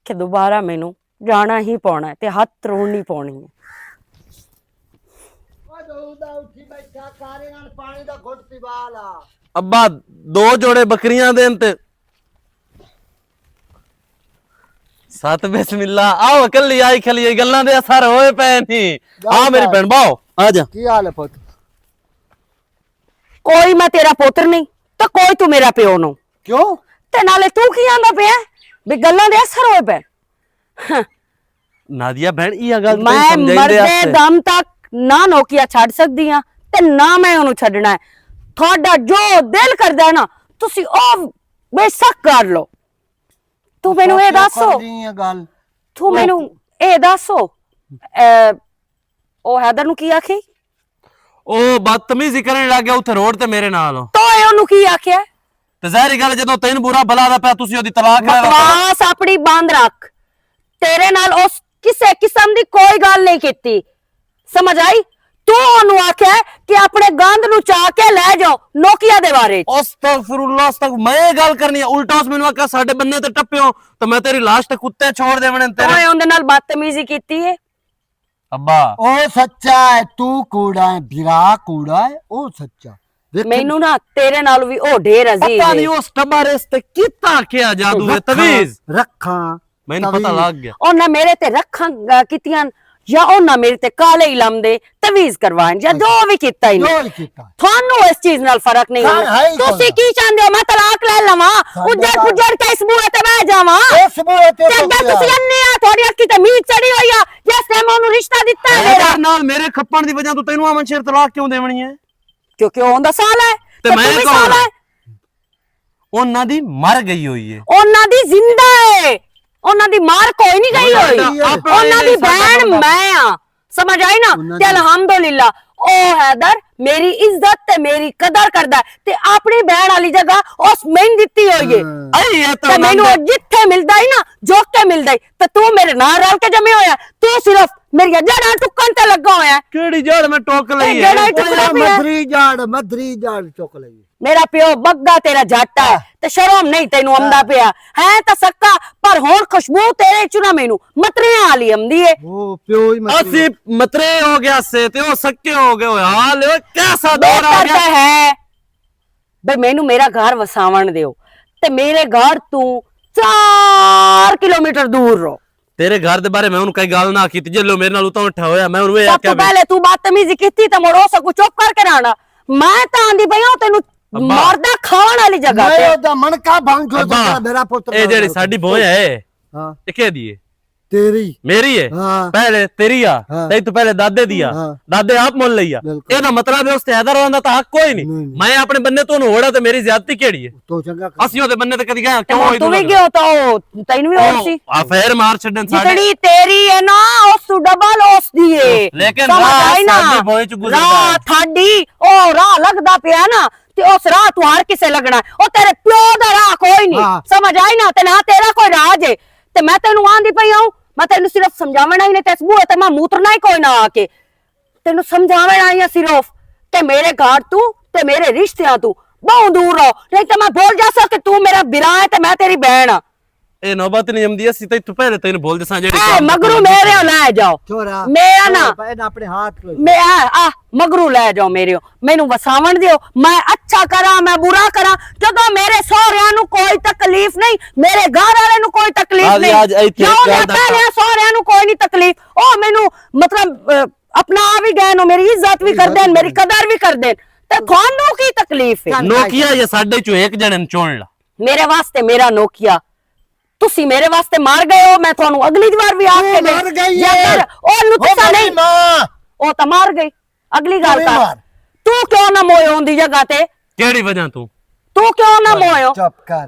کہ دوبارہ مینوں جانا ہی پونا ہے تے ہاتھ روڑنی پونی ہے۔ ابا، دو جوڑے بکریاں دین تے۔ ست بسم اللہ، آؤ اکلی آئی کھلی، گلاں دے اثر ہوئے پے نہیں۔ آ میری بہن، باؤ، آ جا۔ کی حال ہے پت؟ کوئی میں تیرا پوتر نہیں، تے کوئی تو میرا پیو نو۔ کیوں؟ تے نالے تو کی آندا پیا ہے؟ بھی گلاں دے اثر ہوئے پے۔ نادیا بہن، یہ گل تو میں تینوں سمجھائی دے مردے آستے۔ دم تک نہ نوکیا چھڈ سکدی ہاں، تے نہ میں اونوں چھڈنا ہے۔ تہاڈا جو دل کردا ہے نا، تسی او بے شک کر لو۔ تو مینوں اے دسو، تو مینوں اے دسو، اے، او حیدر نو کی آکھی؟ او بدتمیزی کرن لگ گیا اتھے روڈ تے میرے نال۔ تو اے اونوں کی آکھیا؟ تے ظاہری گل، جدوں تین برا بلا دا پیا، تسی اودی طلاق لے لو۔ بکواس اپنی بند رکھ۔ تیرے نال اس کسے قسم دی کوئی گل نہیں کیتی۔ سمجھ آئی؟ تو اونوں آکھیا کہ اپنے گند نو چا کے لے جاؤ نوکیا دے بارے۔ استغفر اللہ، استغفر، میں یہ گل کرنی ہے، الٹا اس مینوں آکھیا ساڈے بننے تے ٹپیو، تو میں تیری لاش تے کتے چھوڑ دیونے تیرے۔ اوے اوندے نال بدتمیزی کیتی ہے۔ ابا۔ او سچا ہے، تو کوڑا ہے، بھرا کوڑا ہے، او سچا۔ دیکھ، مینوں نا تیرے نال وی او ڈھیر عزیز پتہ ہے۔ نہیں اس ٹبر اس تے کیتا کیا جادو ہے، رکھاں، تویز۔ رکھاں، مینوں پتہ تویز۔ لگ گیا۔ او نہ میرے تے رکھاں، آ، کیتیاں، یا او نہ میرے تے کالے علم دے تویز کروائن، یا جو وی کیتا ہی جو نہیں۔ وی کیتا۔ تھانوں اس چیز نال فرق نہیں ہاں، ہونا۔ ہے ہی تسی کوئی۔ کی چاہندے ہو، میں طلاق لے لواں، ساڈے اجڑ گھر پجڑ کے اس بوئے تے بہ جاواں؟ اس بوئے تے تے تو اگر کیا؟ تسی انے آ، تھوڑی اکھی تے میر چڑھی ہوئی آ، جس ٹائم اونوں رشتہ دتا ہے میرا۔ یار نال میرے کھپن دی وجہ تو تینوں امن شیر طلاق کیوں دیونی ہے؟ کیونکہ او اوندا سال ہے، تے تے میں تو بھی کون سال ہاں؟ ہے۔ انہاں دی مر گئی ہوئی ہے۔ انہاں دی زندہ ہے، انہاں دی مار کوئی نہیں گئی ہوئی۔ ساڈا اپنا انہاں دی بہن میں ہاں۔ سمجھ آئی نا؟ انہاں تے دی الحمدللہ، او حیدر میری عزت تے میری قدر کردا ہے، تے اپنی بہن والی جگہ اس میں دتی ہوئی ہے۔ ہاں۔ اے، یہ تو تے مینوں نند جتھے ملدا ہی نا، جو کے ملدا ہی، تے تو میرے نال رل کے جمے ہویا، تو صرف میری جڑاں ٹکن تے لگا ہویا ہے۔ کیڑی جڑ میں ٹک لئی ہے؟ جڑاں ہی ٹکنا پیا۔ مدری جڑ، مدری جڑ چک لئی۔ میرا پیو بگا تیرا جٹ ہے، تے شرم نہیں تینوں آمدا پیا۔ ہے تاں سکا، پر ہن خوشبو تیرے چوں نہ مینوں متریاں والی آمدی ہے۔ او پیو ہی متری۔ اسی مترے ہو گیا سے تے او سکے ہو گئے ہوئے۔ حال اوئے کیسا دور آ بہتر گیا؟ تاں ہے بھئی مینوں میرا گھر وساون دیو، تے میرے گھر توں چار کلومیٹر دور رہو۔ تیرے گھر دے بارے میں انہوں کئی گل نہ کیتی، جے لو میرے نال اتاں اٹھا ہویا، میں انہوں یہ سب آکھیا تو بھی پہلے تو بدتمیزی کیتی تے مڑ او سب کچھ چپ کر کے رہنا۔ میں تاں آندی پئی ہاں تینوں ابا، مردہ کھاون والی جگہ میں تے۔ او دا منکا بھنگ جو ابا، جگہ میرا پتر اے نال جڑی گل ساڈی کرے۔ بھوئیں ہے، ہاں۔ اے کہہ دیے؟ تیری۔ میری ہے؟ ہاں۔ پہلے تیری آ، ہاں۔ تیری تو پہلے دادے دی آ۔ ہاں۔ دادے آپ مول لئی آ۔ بالکل۔ اے دا مطلب ہے اس تے حیدر ہونا دا تاں حق کوئی نہیں۔ نہیں، نہیں۔ میں اپنے بننے تو انہوں ہوڑا تے میری زیادتی کیڑی ہے؟ تو چنگا کر۔ اسی او دے بننے تے کدی گیا تے کیوں ہن ہوئی تو وی دور؟ گیا تو تینوں وی ہور سی۔ آ فیر مار چھڈن ساڈے۔ جتنی تیری ہے نا، اس تو ڈبل اس دی ہے۔ لیکن سمجھ راہ آئی نا؟ ساڈی بھوئیں چ گزردا راہ ہے۔ تھاڈی، او راہ لگدا پیا نا، تے اس راہ تو ہر کسے لگنا ہے۔ او تیرے پیو دا راہ کوئی نہیں۔ ہاں۔ سمجھ آئی نا؟ تے نہ تیرا کوئی راہ جے۔ تے میں تینوں آندی پئی ہوں، میں تینوں صرف سمجھاونا ہی نہیں، تے اس بوئے تے میں موترنا ہی کوئی نہ آ کے۔ تینوں سمجھاونا آئی ہاں صرف کہ میرے گھر تو تے میرے رشتیاں تو بہوں دور رہو، نہیں تے میں بھول جاساں کہ تو میرا برا ہے تے میں تیری بہن ہاں۔ اے نوبت نہیں آمدی، اسی تے تو پہلے تینوں بھول جاساں جڑی اے گل مگرو توں میرے ہو لے جاؤ۔ چھوڑا۔ میرا نا۔ چھوڑا، اپنے ہاتھ کو۔ میں آ، آ، مگرو لے جاؤ میرے ہو۔ مینوں وساون دیو، میں اچھا کراں، میں برا کراں، جدوں میرے سہریاں نوں کوئی تکلیف نہیں، میرے گھر والے نوں کوئی تکلیف آج، نہیں۔ آج ایتھے کیوں ایک گل نہ دا پہلے سہریاں نوں کوئی نہیں تکلیف؟ او مینوں مطلب، اے، اپنا آ بھی گئے نو، میری عزت بھی کر دین، میری قدر بھی کر دین۔ تے تھانوں کی تکلیف ہے؟ نوکیا یا ساڈے چوں ایک جنے نوں چن لا۔ میرے واسطے میرا نوکیا۔ تسی میرے واسطے مر گئے ہو، میں تھانوں اگلی وار بھی آ کے مر گئی ہے۔ اگر او نو تساں نہیں، او تاں مر گئی۔ اگلی گل کر۔ تو کیوں نہ موئے ہوندی جگہ تے؟ کیڑی وجہ تو؟ تو کیوں نہ موئے ہو؟ چپ کر۔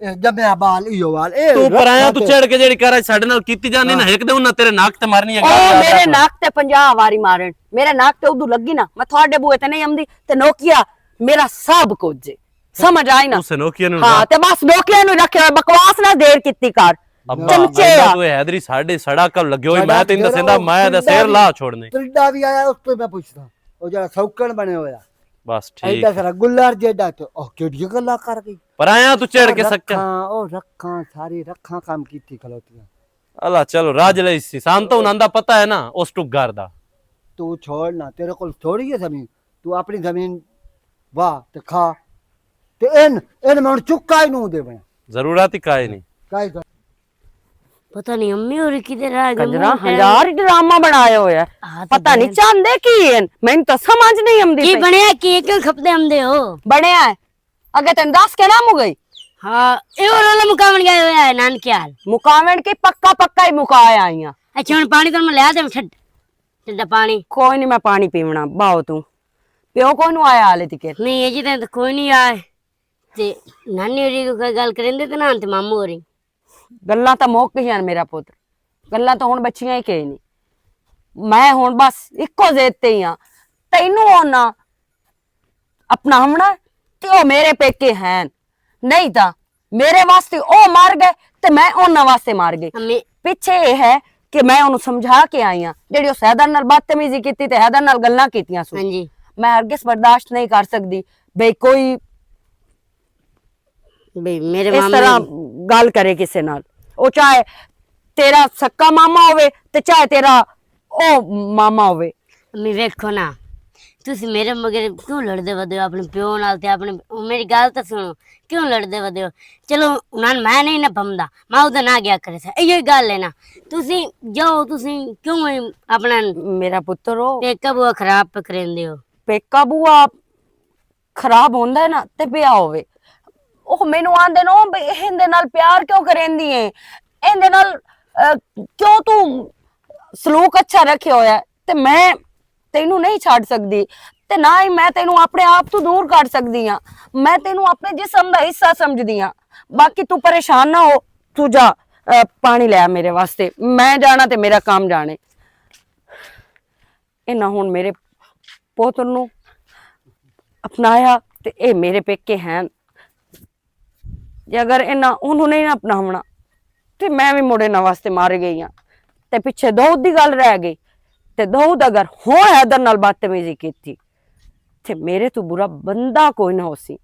اے جمیا بال، ایہو وال، اے تو پرایا تو چڑھ کے جڑی کر ساڈے نال کیتی جاندی نا، ہک دے انہاں تیرے ناک تے مارنی ہے۔ او میرے ناک تے پنجاہ واری مارن، میرے ناک تے ادو لگی نا، میں تھوڑے بوئے تے نہیں آمدی۔ تے نوکیا میرا سب کچھ جے، سمجھ آئی نا؟ اسے نوکیا نو ہاں، تے بس نوکیا نو رکھیا ہویا، بکواس نہ دیر کیتی کر۔ ابا، چمچے آ۔ تو حیدری ساڈے سڑا کر لگے ہوئے، میں تینوں دسیندا، میں دا سیر لا چھوڑنے۔ ترڈا بھی آیا، اس تو میں پوچھدا، او جڑا سوکن بنے ہویا۔ بس ٹھیک۔ ایڈا سارا گلار جیڈا تے، او کیڑی گلا کر گئی؟ پر آیا تو چڑھ کے سکیا۔ رکھاں، او رکھاں، ساری رکھاں کام کیتی کھلوتیاں۔ اللہ چلو، راج لئی سی۔ سان تو انہاں دا پتہ ہے نا، اس ٹگر دا۔ تو چھوڑ نا، تیرے کول تھوڑی ہے زمین۔ تو اپنی زمین واہ تے کھا۔ تے ان، ان میں ہن چکا ہی نوں دے بنا۔ ضرورت ہی کائے نہیں۔ کائے کر۔ پتہ نہیں امی اور کدھر آ گئے، کنجرا منہ ہزار ڈرامہ بنایا ہویا ہے۔ پتہ نہیں چاہندے کی ہیں، مینوں تو سمجھ نہیں آندی کی پئی۔ بنیا کی؟ کیوں کھپدے آندے ہو؟ بنیا ہے، اگے تینوں دس کے نہ مو گئی۔ ہاں، اے اور والا مکاون گیا ہویا ہے نانکیال۔ مکاون کی؟ پکا پکا ہی مکایا آئیاں۔ اچھا، ہن پانی تو میں لیا دے، ٹھڈا پانی۔ کوئی نہیں، میں پانی پیونا، باؤ توں۔ پیو کو نو آیا حالے تک؟ نہیں، اجے تک کوئی نہیں آیا۔ تے نانی ہوری کوئی گل کریندے تے نہ تے مامو ہوری۔ گلاں تاں مک گئیاں میرا پتر، گلاں تاں ہن بچیاں ہی کوئی نہیں۔ میں ہن بس اکو ضد تے ہی ہاں، تینوں او نہ اپناونا تے او میرے پیکے ہیں، نہیں تاں میرے واسطے او مر گئے تے میں انہاں واسطے مر گئی۔ پچھے اے ہے کہ میں انہوں سمجھا کے آئی ہاں، جیڑی او سیدر نال بدتمیزی کیتی تے حیدر نال گلاں کیتیاں سو۔ میں ہرگز برداشت نہیں کر سکدی بھئی کوئی اس طرح گل کرے کسے نال۔ او چاہے تیرا سکا ماما ہووے تے چاہے تیرا او ماما ہووے۔ امی ویکھو نا، تسی میرے مگر کیوں لڑدے ودے ہو اپنے پیو نال تے اپنے، او میری گل تے سنو، کیوں لڑدے ودے ہو؟ چلو، انہاں میں نہیں نہ پمدا، میں اودے نہ گیا کرے سا، ایہو ہی گل ہے نا۔ تسی جاؤ، تسی کیوں اپنا میرا پتر ہو۔ پیکا بوا خراب پکریندے ہو۔ پیکا بوا خراب ہوندا ہے نا تے پیا ہووے۔ او مینوں آندے نو بھئی ایندے نال پیار کیوں کریندی ہے؟ ایندے نال، اہ، کیوں تو سلوک اچھا رکھیا ہویا ہے؟ تے میں تینوں نہیں چھڈ سکدی تے نہ ہی میں تینوں اپنے آپ تو دور کر سکدی ہاں۔ میں تینوں اپنے جسم دا حصہ سمجھدی ہاں۔ باقی تو پریشان نہ ہو، تو جا، اہ، پانی لے آ میرے واسطے۔ میں جانا تے میرا کام جانے۔ انہاں ہن میرے پوتر نوں اپنایا تے اے میرے پیکے ہیں۔ جے اگر انہاں انہوں نے نہ اپناونا تے میں وی مڑے نہ واسطے مار گئی ہاں۔ تے پچھے داؤد دی گل رہ گئی۔ تے داؤد اگر ہن حیدر نال بدتمیزی کیتی تے میرے تو برا بندہ کوئی نہ ہوسی۔